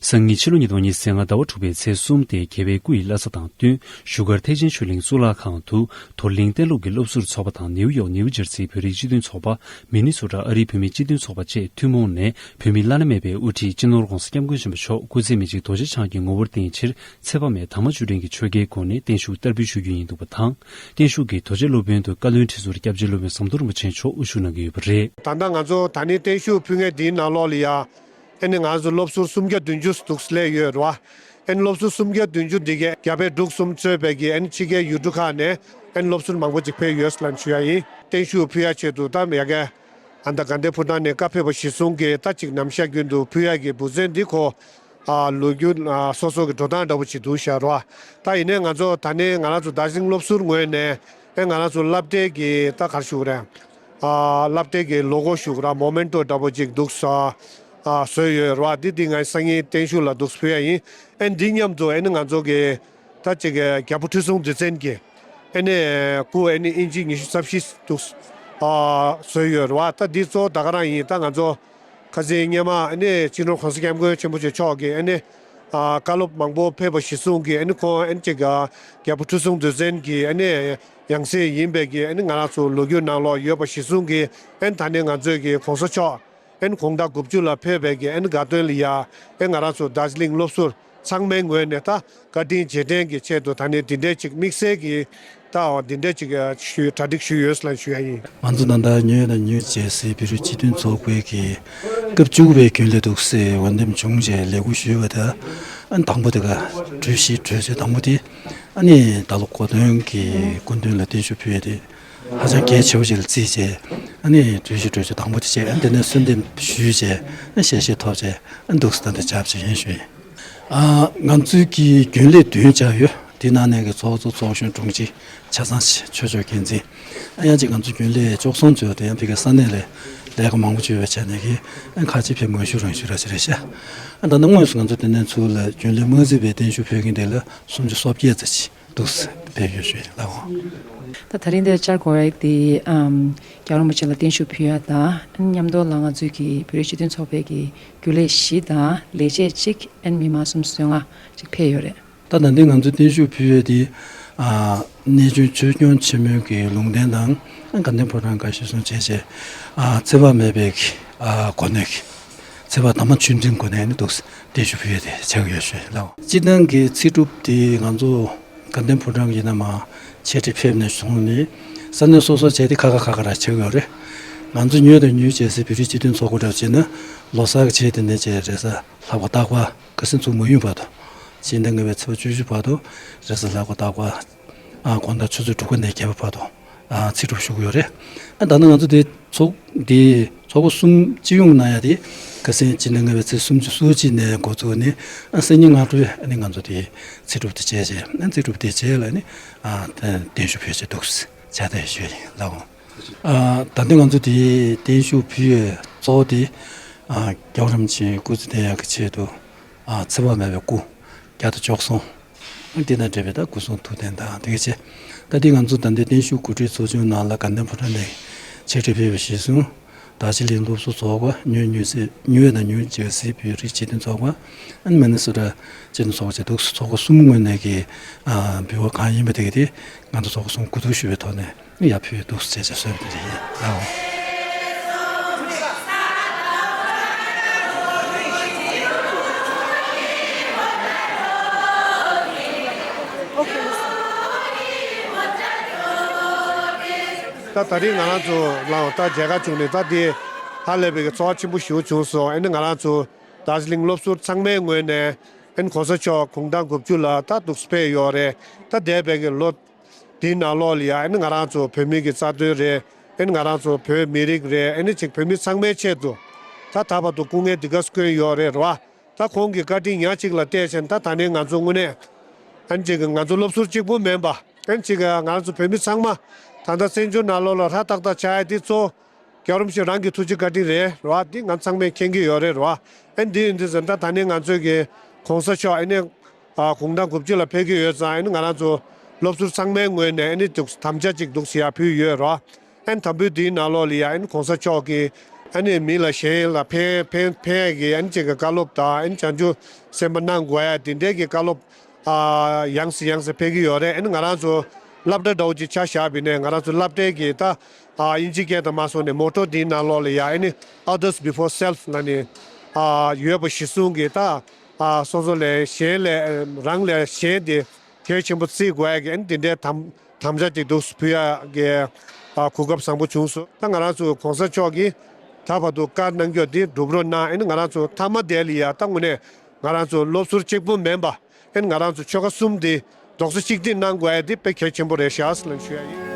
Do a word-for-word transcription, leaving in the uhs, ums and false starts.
སང་ཉིན་ཕྱི་ལོ་ཉིས་སྟོང་ཉི་ཤུ་རྩ་ལྔ་ཟླ་བ་དྲུག་པའི་ཚེས་གསུམ་སྟེ་རྒྱལ་བའི་སྐུ་ཡི་བླ་གཟའ་དང་བསྟུན་བཞུགས་སྒར་ཐེག་ཆེན་ཆོས་གླིང་གཙུག་ལག་ཁང་དུ་དོ་གླིང་གཏན་སློབ་ཀྱི་སློབ་ཟུར་ཚོགས་པ་དང་ནེའུ་ཡོག་ནེའུ་ཇར་སི་བོད་རིགས་སྤྱི་མཐུན་ཚོགས་པ། མི་ནི་སོ་ཊ་ཨ་རིའི་བོད་མིའི་སྤྱི་མཐུན་ཚོགས་པ་བཅས་ཐུན་མོང་ནས་བོད་མི་བླ་ན་མེད་པའི་དབུ་ཁྲིད་སྤྱི་ནོར་༧གོང་ས་༧སྐྱབས་མགོན་ཆེན་པོ་མཆོག་སྐུ་ཚེ་མི་གཅིག་རྡོ་རྗེ་འཆང་གི་ངོ་བོར་བརྟེན་ཕྱིར་ཚེ་དཔག་མེད་དར་མ་བཅུ་བདུན་གྱི་ཆོ་གའི་སྒོ་ནས་བརྟན་བཞུགས་བསྟར་འབུལ་ཞུ་རྒྱུ་ཡིན་འདུག་པ་དང་། བརྟན་བཞུགས་ཀྱི་དོལ་རྒྱལ་སློབ་དཔོན་དུ་བཀའ་བློན་ཁྲི་ཟུར་སྐྱབས་རྗེ་སློབ་དཔོན་ཟམ་གདོང་རིན་པོ་ཆེ་མཆོག་དབུ་བཞུགས་གནང་གི་ཡོད་པ་རེད། ད་ལྟ་ང་ཚོ་ད་ནི་བརྟན་བཞུགས་ཕུལ་མཁན་འདིའི་ནང་ལོགས་ལ་ཡ། ཨ་ནི་ང་ཚོ་སློབ་ཟུར་སུམ་བརྒྱ་བདུན་ཅུ་འདུག་སླེབས་ཡོད་རེད་བ། ཨ་ནི་སློབ་ཟུར་སུམ་བརྒྱ་བདུན་ཅུ་འདི་གའི་རྒྱ་བལ་འབྲུག་གསུམ་གཙོས་པའི་གི་ཨ་ནི་ཕྱི་རྒྱལ་ཡུལ་གྲུ་ཁག་ནས་ཨ་ནི་སློབ་ཟུར་མང་པོ་ཅིག་ཕེབས་ཡོད་ལབ་ཞུ་ཡ་ཡིན། བརྟན་བཞུགས་ཕུལ་ཡ་ཆེད་དུ་ད་ཡ་གའི་ཨ་ད་དགའ་ལྡན་ཕོ་བྲང་ནས་བཀའ་ཕེབས་པ་གཞིར་བཟུང་གི་ད་ཅིག་ནམ་ཞག་རྒྱུན་དུ་ཕུལ་ཡ་གི་འབུལ་ཚན་འདི་ཁོ་ཨ་ལོ་རྒྱུས་ཨ་སོ་སོ་གི་འགྲོ་སྟངས་འདྲ་པོ་ཅིག་འདུག་ཤག་རེད་བ། ད་ཡིན་ནའི་ང་ཚོ་ད་ནི་ང་རང་ཚོ་དར་ཇི་ལིང་སློབ་ཟུར་ངོས་ནས་ཨེ་ང་རང་ཚོ་སློབ་གྲྭའི་གི་ད་ག་རེ་ཞུ་དགོས་རེད། ཨ་སློབ་གྲྭའི་གི་ལོ་གོ་ཞུ་དགོས་རེད། མོ་མེན་ཊོ་འདྲ་པོ་ཅིག་འདུག་ས་ཨ་བཟོས་ཡོད་རེད་བ། འདི་འདི་ང་སང་ཉིན་བརྟན་བཞུགས་ལ་འདུག་ཕུལ་ཡ་ཡིན། ཨེ་འདི་མཉམ་དུ་ཨེ་ནི་ང་ཚོ་གི་ད་ཅིག་གི་རྒྱལ་པོ་ཁྲི་སྲོང་ལྡེ་བཙན་གྱི་ཨེ་ནི་སྐུ་ཨེ་ནི་ཨིན་ཅི་ཉི་ཤུ་རྩ་བཞི་འདུག་ཨ་བཟོས་ཡོད་རེད་བ། ད་འདི་གཙོ་བོ་ད་ག་རང་ཡིན། ད་ང་ཚོ་ཁ་སང་སྔོན་མ་ཨེ་ནི་སྤྱི་ནོར་༧གོང་ས་༧སྐྱབས་མགོན་ཆེན་པོ་མཆོག་གིས་ཨེ་ནི་ཨ་བཀའ་སློབ་མང་པོ་ཕེབས་པ་གཞིར་བཟུང་གིས་ཨེ་ནི་ཁོང་ཨེ་ནི་ཅིག་ག་རྒྱལ་པོ་ཁྲི་སྲོང་ལྡེ་བཙན་གྱི་ཨེ་ནི་ཡང་སྲིད་ཡིན་པའི་གི་ཨེ་ནི་ང་རང་ཚོ་ལོ་རྒྱུས་ནང་ལོགས་ཡོད་པ་གཞིར་བཟུང་གིས་ཨེ་ནི་ད་ནི་ང་ཚོའི་གི་༧གོང་ས་མཆོག་ཨེ་ནི་དགུང་གྲངས་དགུ་བཅུ་ལ་ཕེབས་པའི་གི་ཨེ་ནི་དགའ་སྟོན་ལ་ཡ་ཨེ་ང་རང་ཚོ་དར་ཇི་ལིང་སློབ་ཟུར་ཚང་མའི་ངོས་ནས་ད་བཀའ་དྲིན་རྗེས་དྲན་གྱི་ཆེད་དུ་ད་ནི་འདི་འདྲའི་ཅིག་དམིགས་བསལ་གྱི་ད་འོ་འདི་འདྲའི་ཅིག་ཞུ་གྲ་སྒྲིག་ཞུས་ཡོད་ལབ་ཞུ་ཡ་ཡིན། ང་ཚོ་ད་ལྟ་ཉོས་དང་ཉོས་བྱས་སའི་བོད་རིགས་སྤྱི་མཐུན་ཚོགས་པའི་གི་སྐབས་བཅུ་དགུ་པའི་རྒྱུན་ལས་འདུག་སེ་འོས་འདེམས་བྱུང་རྗེས་ལས་འགུལ་ཞུས་པ་དང་། ཨ་ནི་དང་པོ་དེ་ག་གྲོས་གཞི་གྲོས་ཆོད་དང་པོ་དེ། ཨ་ནི་ད་ལོ་གོ་སྟོན་གྱི་སྐུ་མདུན་ལ་བརྟན་བཞུགས་ཕུལ་ཡ་དེ་ཧ་ཅང་གལ་ཆེ་བོ་ཞིག་ལ་བརྩིས་བྱས། ཨ་ནི་གྲོས་གཞི་གྲོས་ཆོད་དང་པོ་དེ་བྱས། ཨ་ནི་དེ་ནས་གསོལ་འདེབས་ཞུས་བྱས། ཨ་ནི་ཞལ་བཞེས་ཐོབ་བྱས། ཨ་ནི་འདུག་སེ་ད་ལྟ་བཅར་བྱས་ཡིན་ཞུ་ཡིན། ཨ་ང་ཚོའི་གི་རྒྱུན་ལས་བདུན་བཅར་ཡོད། དེ་ནང་ནས་གི་ཚོགས་གཙོ་ཚོགས་གཞོན་དྲུང་ཆེ་ཆ་ཚང་ཆོས་ཕྱོགས་འགན་འཛིན། ཨ་ཡང་ཅིག་ང་ཚོ་རྒྱུན་ལས་བཅུ་གསུམ་ཚོས་དེ་ཡང་ཕ་གིའི་ས་གནས་ལ་ལས་ཀ་མང་པོ་བྱོས་པའི་ཆ་ནས་གི་ཨ་ཁ་ཅིག་ཕེབས་མ་བཞུགས་རང་བཞུགས་ར་ཅིག་རེད་ཤག་ཨ་ད་ནི་དངོས་སུ་ང་ཚོ་དེ་ནས་ཚུར་ལ་རྒྱུན་ལས་མ་བརྩིས་པའི་བརྟན་བཞུགས་ཕུལ་མཁན་དེ་ལ་སུམ་ཅུ་སོ་བརྒྱད་ཙམ་ཅིག་འདུག་སེ་ཕེབས་ཡོད་ཞུ་ཡིན་ལགས། ད་ད་རིང་འདིར་བཅར་དགོས་རིགས་དེ་ཨམ་རྒྱལ་བ་རིན་པོ་ཆེ་ལ་བརྟན་བཞུགས་ཕུལ་ཡ་དང་། མཉམ་དུ་ལ་ང་ཚོའི་གི་བོད་རིགས་སྤྱི་མཐུན་ཚོགས་པའི་གི་རྒྱུན་ལས་བཞི་དང་ལས་བྱེད་གཅིག་ཨན་མི་མང་གསུམ་བཟོ་ལྔ་ཅིག་ཕེབས་ཡོད་རེད། ད་ད་ལྟའི་ང་ཚོ་བརྟན་བཞུགས་ཕུལ་ཡས་དེ། ཨ་གནས་ཆུང་ཆོས་སྐྱོང་ཆེན་མོའི་གི་ལུང་བསྟན་དང་། ཨ་དགའ་ལྡན་ཕོ་བྲང་ཁག་གཞིར་བཟུང་བྱས་བྱས། ཨ་ཚེ་དཔག་མེད་པའི་གི་ཨ་གོ་གནས་ཀྱི་ཚེ་དཔག་དར་མ་བཅུ་བདུན་གོ་གནས་ནི་འདུག་བརྟན་བཞུགས་ཕུལ་ཡས་དེ་ཆགས་ཡོད་ཞུ་ལགས། སྤྱིར་བཏང་གི་ཚེ་སྒྲུབ་དེ་ང་ཚོ་དགའ་ལྡན་ཕོ་བྲང་གི་ནང་མ་འཆད་ཁྲིད་ཕེབས་ནས་བཟུང་ནས་ས་གནས་སོ་སོ་བྱས་ཏེ་ཁ་ཁ་ཁ་ཁ་ར་ཆགས་ཡོད་རེད། ང་ཚོ་ཉོས་དང་ཉོས་བྱས་སའི་བོད་རིགས་སྤྱི་མཐུན་ཚོགས་པ་འདྲ་བྱས་ན་ལོ་གསར་གྱི་བྱས་དེ་ནས་བྱས་རེས་གཟའ་ལྷག་པ་རྟག་པ་ཁ་སང་ཚུར་མ་ཡོང་བར་དུ། ཕྱི་ཟླ་ལྔ་པའི་ཚེས་པ་བཅུ་བཞི་བར་དུ་རེས་གཟའ་ལྷག་པ་རྟག་པ། ཨ་དགོང་དག་ཆུ་ཚོད་དྲུག་པ་ནས་བརྒྱད་པ་བར་དུ། ཨ་ཚེ་སྒྲུབ་ཞུ་གི་ཡོད་རེད། ཨ་ད་ནི་ང་ཚོ་དེ་ཚོགས་དེ་ཚོགས་པ་གསུམ་སྤྱི་ཡོངས་གནང་ཡ་དེ་ཁ་སང་ཕྱི་ཟླ་ལྔ་པའི་ཚེས་སུམ་ཅུ་སོ་གཅིག་ནས་འགོ་བཙུགས་ནས། ཨ་སང་ཉིན་སྔ་དྲོ་ཨ་ནི་ང་ཚོ་དེ་ཚེ་སྒྲུབ་དེ་བྱས་བྱས། ཨ་ཚེ་སྒྲུབ་དེ་བྱས་ལ་ནི་ཨ་བརྟན་བཞུགས་ཕུལ་བྱས་འདུག་བྱ་དེ་ཞུ་ཡིན་ལགས། ཨ་ད་ལྟ་ང་ཚོ་དེ་བརྟན་བཞུགས་ཕུལ་ཡས་གཙོ་བོ་དེ། ཨ་རྒྱལ་བ་རིན་པོ་ཆེའི་སྐུ་ཚེ་བརྟན་ཡག་གི་ཆེད་དུ། ཨ་ཚེ་དཔག་མེད་པའི་སྐུ་བརྒྱ་དང་བཅུ་གསུམ། ཨ་དེ་དང་འབྲེལ་བའི་ད་སྐུ་གསུང་ཐུགས་རྟེན་དང་དེ་ག་བྱས། ད་དེ་ང་ཚོ་ད་ལྟའི་བརྟན་བཞུགས་གོ་སྒྲིག་ཚོགས་ཆུང་ནང་ལ་དགའ་ལྡན་ཕོ་བྲང་ནས་འཆད་ཁྲིད་ཕེབས་པ་གཞིར་བཟུང་། དར་ཇི་ལིང་སློབ་ཟུར་ཚོགས་པ། ཉོས་ཉོས་སའི་ཉོས་དང་ཉོས་བྱས་སའི་བོད་རིགས་སྤྱི་མཐུན་ཚོགས་པ། ཨ་ནི་མི་ནི་སོ་ཊ་སྤྱི་མཐུན་ཚོགས་པ་བཅས་འདུག་སེ་ཚོགས་པ་གསུམ་ངོས་ནས་ཀྱི་ཨ་འབུལ་བ་གང་ཡིན་པ་དེ་ག་དེ་ང་ཚོ་ཚོགས་པ་གསུམ་གོ་བསྡུར་ཞུས་པའི་ཐོག་ནས། ཡར་ཕུལ་འདུག་ཟེར་བྱས་གསོལ་བ་འདེབས་ཀྱི་ཡིན་ལགས། ད་ད་རིང་ང་རང་ཚོ་ལའང་ད་མཇལ་ཁ་བྱུང་ནས་ད་དེ་ཧ་ལས་པའི་ཚོར་བ་ཆེན་པོ་ཞིག་བྱུང་སོང་། ཨ་ནི་ང་རང་ཚོ་དར་ཇི་ལིང་སློབ་ཟུར་ཚང་མའི་ངོས་ནས་ཨ་ནི་གོང་ས་མཆོག་དགུང་གྲངས་དགུ་བཅུ་ལ་ད་འདུག་སེ་ཕེབས་ཡོད་རེད། ད་འདས་པའི་གི་ལོ་དེའི་ནང་ལོགས་ལ་ཡ་ཨ་ནི་ང་རང་ཚོ་བོད་མི་གི་རྩ་དོན་རེད། ཨ་ནི་ང་རང་ཚོ་བོད་མི་རིགས་རེད། ཨ་ནི་ཅིག་བོད་མི་ཚང་མའི་ཆེད་དུ་ད་ད་བར་དུ་སྐུ་ངལ་འདི་ག་བསྐྱོན་ཡོད་རེད་ར། ད་ཁོང་གི་བཀའ་དྲིན་ཉག་གཅིག་ལ་བལྟས་ཕྱིན་ད་ད་ནི་ང་ཚོ་དངོས་གནས་ཨ་ནི་ཅིག་ང་ཚོ་སློབ་ཟུར་གཅིག་པུ་མིན་པ། ཨ་ནི་ཅིག་ང་རང་ཚོ་བོད་མི་ཚང་མ་ད་ལྟ་བཙན་བྱོལ་ནང་ལོགས་ལ་ཧྲ་ཏག་ཏག་ཆགས་ཡ་དེ་གཙོ་རྒྱལ་བ་རིན་པོ་ཆེ་རང་གི་ཐུགས་རྗེ་བཀའ་དྲིན་རེད་ར། འདི་ང་ཚང་མས་མཁྱེན་གྱི་ཡོད་རེད་ར། ཨ་ནི་འདི་ཡིན་དུས་ཙང་ད་ད་ནི་ང་ཚོས་ཀྱི་གོང་ས་མཆོག་ཨ་ནི་ཨ་དགུང་གྲངས་དགུ་བཅུ་ལ་ཕེབས་ཀྱི་ཡོད་ཙང་། ཨ་ནི་ང་རང་ཚོ་སློབ་ཟུར་ཚང་མའི་ངོས་ནས་ཨ་ནི་འདུག་དམ་བཅའ་ཅིག་འདུག་སེ་ཡར་ཕུལ་ཡོད་ར། ཨ་ནི་དམ་འབུལ་འདིའི་ནང་ལོགས་ལ་ཡ་ཨ་ནི་གོང་ས་མཆོག་གི་ ཨ་ནི་མི་ལ་གཞན་ལ་ཕན་ཕན་ཕན་ཡ་གི་ཨ་ནི་ཅིག་གི་བཀའ་སློབ་དང་ཨ་ནི་བྱང་ཆུབ་སེམས་དཔའ་གནང་དགོས་ཡ་དེ་འདྲའི་གི་བཀའ་སློབ་ཨ་ཡང་སེ་ཡང་སེ་ཕེབས་ཀྱི་ཡོད་རེད། ཨ་ནི་ང་རང་ཚོ་སློབ་གྲྭ་འདྲ་བོ་ཅིག་ཆ་བཞག་པ་ཡིན་ན་ང་རང་ཚོ་སློབ་གྲྭའི་གི་ད་ཨ་དབྱིན་ཇིའི་སྐད་དུ་མ་སོང་ནས་མོ་ཊོ་འདིའི་ནང་ལོགས་ལ་ཡ་ཨ་ནི་Others Before Self ལབ་ནས་ཨ་ཡོད་པ་གཞིར་བཟུང་གི་ད་ཨ་སོ་སོ་ལས་གཞན་ལས་རང་ལས་གཞན་དེ་གལ་ཆེན་པོ་བརྩི་དགོས་ཡ་གི་ཨ་ནི་དེ་འདྲའི་དམ་དམ་བཅའ་ཅིག་འདུག་ཕུལ་ཡ་གི་ཨ་གོ་སྐབས་བཟང་པོ་བྱུང་སོང་། ད་ང་རང་ཚོ་གོང་ས་མཆོག་གིས་ད་བར་དུ་བཀའ་གནང་རྒྱུ་འདི་འགྲུབ་རོགས་གནང་། ཨ་ནི་ང་རང་ཚོ་མཐའ་མ་དེ་ལ་ཡ་ད་དངོས་གནས་ང་རང་ཚོ་སློབ་ཟུར་གཅིག་པུ་མིན་པ་ཨ་ནི་ང་རང་ཚོ་ཆོལ་ཁ་གསུམ་འདི་རྡོག་རྩ་གཅིག་སྒྲིལ་གནང་དགོས་ཡ་འདི་དཔེ་གལ་ཆེན་པོ་རེད་ཤག་ཟེར་ལབ་ཞུ་ཡ་ཡིན།